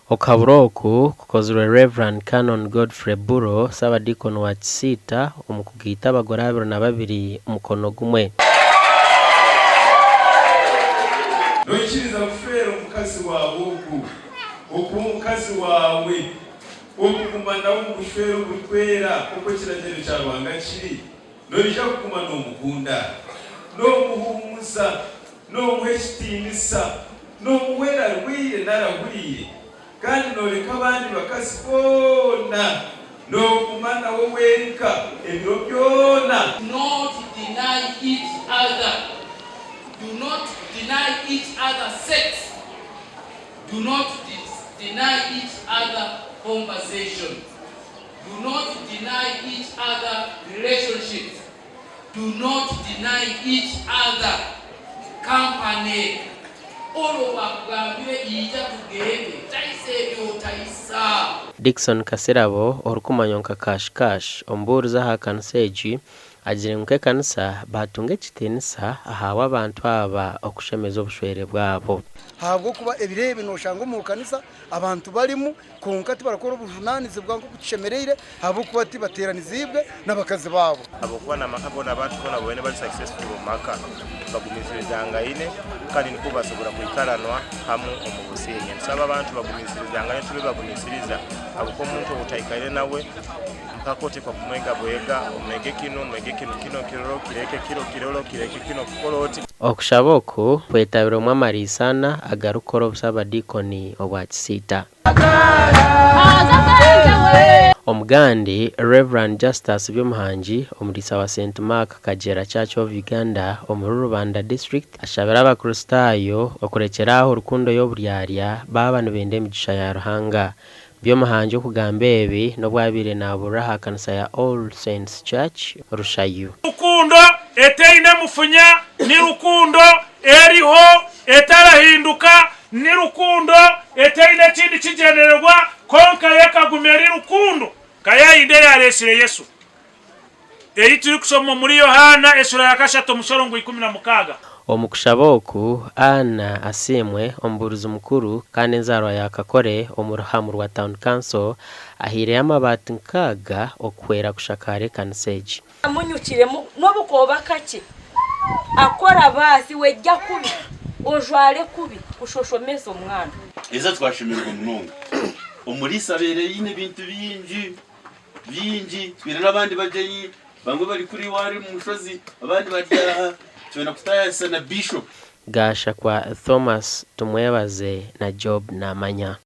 Okuhabura oku kukozirwe Rev. Canon Godfrey Buro, Ssaabadiikoni wa Kisiita omu kugaita abagore 22 mukono gumwe. Noikiriza kufeera omukazi waawe ogu, okuba omukazi waawe, okuguma nawe omu bushwere oburikwera nk'oku ekiragiro kya Ruhanga kiri? Noija kuguma noomukunda, noomuhuumuza, noomuha ekitiinisa, noomuhwera arwaire nari ahuriire, kandi nooreka abandi bakazi boona, nooguma nawe wenka ebiro byona. Do not deny each other, do not deny each other sex, do not deny each other conversation. Do not deny each other relationships, do not deny each other company Olwo bwakugambire ija tugende taisa ebyo otaisa. Dickson Kasirabo orikumanywa nka Cash Cash omubuurizi aha kanisa egi agire ngu nk'ekanisa baatunga ekitiinisa ahabw'abantu aba okushemeza obushwere bwabo. Ahabw'okuba ebiro ebi noshanga omu kanisa abantu barimu Kwonka tibarikukora obujunaanizibwa nk'oku kishemereire ahabw'okuba tibateeraniziibwe n'abakazi baabo. Ahabw'okuba n'amaka goona abantu boona boine bari successful omu maka bagumiisirizangaine kandi nikwo basobora kwikaranwa hamu omu businge. Ntusaba abantu bagumiisirizangane tube bagumiisiriza ahabw'okuba omuntu ou otaikaire nawe mpaka otekwa kumwega bwega, omwege kinu, omwege kinu, kinu okirore okireke, kiro okirore okireke, kinu okikore oti. Okushaba oku kwetabirwemu amariisa ana agarikukora obusabadiikoni obwa Kisiita. Omugandi, Rev. Justus Byomuhangi, omuriisa wa Saint Mark Kagyera Church of Uganda omuri Rubanda District ashabire abakristaayo okurekyera aho rukundo y'oburyarya baaba nibenda emigisha ya Ruhanga. Byomuhangi okugamba ebi n'obu abaire naburira aha kanisa ya All Saints Church Rushayu. Rukundo etaine mufunya ni rukundo eriho etarahinduka, ni rukundo etaine kindi kigyendererwa, kwonka yo ekaguma eri rukundo nka yayindi eyareetsire Yesu, ei turikushoma omuri Yohaana esura ya kashatu omushorongo 16. Omu kushaba oku, Anna Asiimwe, omubuurizi mukuru kandi enzaarwa ya Kakore omu Ruhamurwa Town Council, ahaireyo amabaati nkaaga okuhwera kushakaara ekanisa egi. Amunyukiremu n'obu kooba kakye, akora baasi wegya kubi, ojware kubi, kushoshomeza omwana. Eza twashemererwa munonga. Omuriisa abaire aine ebintu bingi bingi, twine n'abandi bagyenyi, bamwe bari kuriya owari omu mushozi, abandi bari aha, twine kutaayayisa na Bishop. Gashakwa Thomas Tumwebaze na Job Namanya.